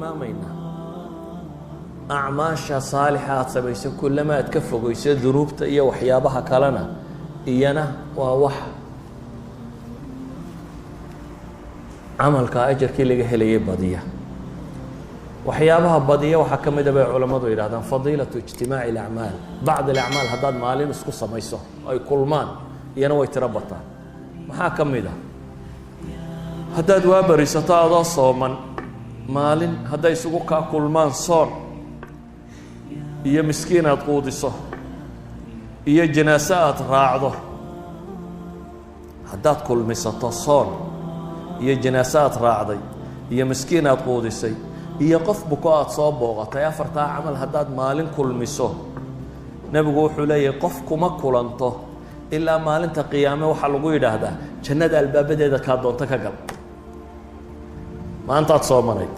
Tilmaamaynaa acmaasha saalixa aada samayso, kullama aad ka fogeyso dunuubta iyo waxyaabaha kalena, iyana waa wax camalka ajarkii laga helayay badiya. Waxyaabaha badiya waxaa ka mida bay culammadu yidhahdaan fadiilatu ijtimaaci alacmaal. Bacd alacmaal haddaad maalin isku samayso ay kulmaan, iyana way tiro bataan. Maxaa ka mid a? Haddaad waa barisato adoo sooman maalin, hadday isugu kaa kulmaan soon iyo miskiin aad quudiso iyo janaaso aada raacdo, haddaad kulmisato soon iyo janaaso aad raacday iyo miskiin aad quudisay iyo qof buko aada soo booqatay, afartaa camal haddaad maalin kulmiso, nebigu wuxuu leeyahay qof kuma kulanto ilaa maalinta qiyaame waxaa lagu yidhaahdaa jannada albaabadeeda kaa doonto ka gal. Maantaad soomanayd,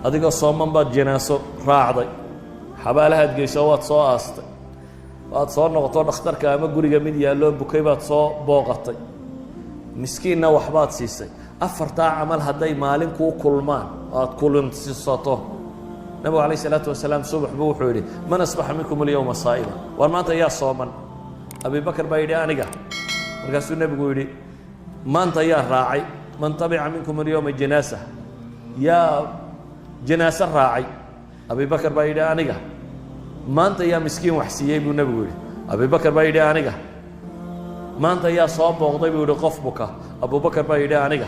adigoo sooman baad janaaso raacday, xabaalahaad geyso, waad soo aastay, waad soo noqoto, dhakhtarka ama guriga mid yaalloo bukay baad soo booqatay, miskiinna waxbaad siisay. Afartaa camal hadday maalin kuu kulmaan oo aad kulansisato, nabigu calayh isalaatu wasalaam subax buu wuxuu yidhi: "Man asbaxa minkum alyowma saa'ima?" War maanta yaa sooman? Abi Bakar baa yidhi: "Aniga." Markaasuu nebigu yidhi: "Maanta yaa raacay? Man tabica minkum alyowma janaasa?" Yaa janaaso raacay? Abi Bakar baa yidhi: "Aniga." "Maanta yaa miskiin wax siiyey?" buu nebigu yidhi. Abi Bakar baa yidhi: "Aniga." "Maanta yaa soo booqday?" buu yidhi qof buka. Abubakar baa yidhi: "Aniga."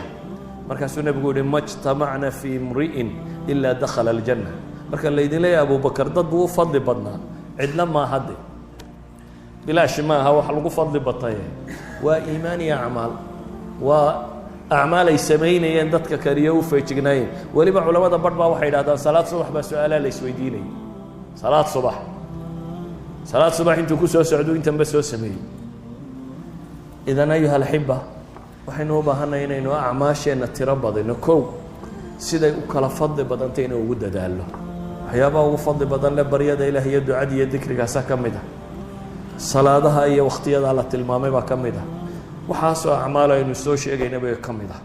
Markaasuu nebigu yidhi: "Ma jtamacna fii imri'in ilaa dakhala aljanna." Marka laydin leeyahay Abubakar dad buu u fadli badnaa, cidna maaha de, bilaashi maaha wax lagu fadli bataye, waa iimaan iyo acmaal, waa acmaal ay samaynayeen dadka kaliyo u feejignaayeen. Weliba culamada barh baa waxay yidhahdaan salaad subax baa su-aalaa la isweydiinayay. Salaad subax, salaad subax intuu ku soo socdo intanba soo sameeyey. Idan, ayuha alaxiba, waxaynu u baahanay inaynu acmaasheenna tiro badino. Kow, siday u kala fadli badantay inay ugu dadaallo. Waxyaabaha ugu fadli badan le baryada Ilaah iyo ducada iyo dikrigaasaa ka mid ah, salaadaha iyo wakhtiyadaa la tilmaamay baa ka mid ah, waxaasoo acmaal aynu soo sheegayna bay ka mid ah.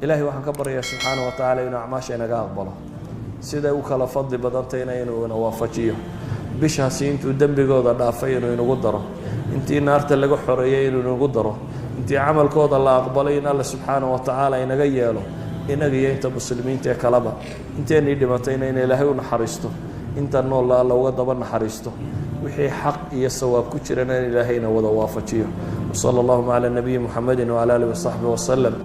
Ilahay waxaan ka baryayaa subxaana wa tacaala inuu acmaasha inaga aqbalo, siday u kala fadli badantayna inuu ina waafajiyo, bishaasi intuu dembigooda dhaafay inuu inagu daro, intii naarta laga xoreeyey inuu inagu daro, intii camalkooda la aqbalay in Alle subxaana wa tacaala inaga yeelo, inaga iyo inta muslimiinta ee kaleba. Inteennii dhimatayna in Ilaahay u naxariisto, inta noolla Alla uga daba naxariisto, wixii xaq iyo sawaab ku jirana in Ilaahayna wada waafajiyo. Wsala allahuma calaa nabiyi Muxamedi wcala alihi wasaxbi waslem.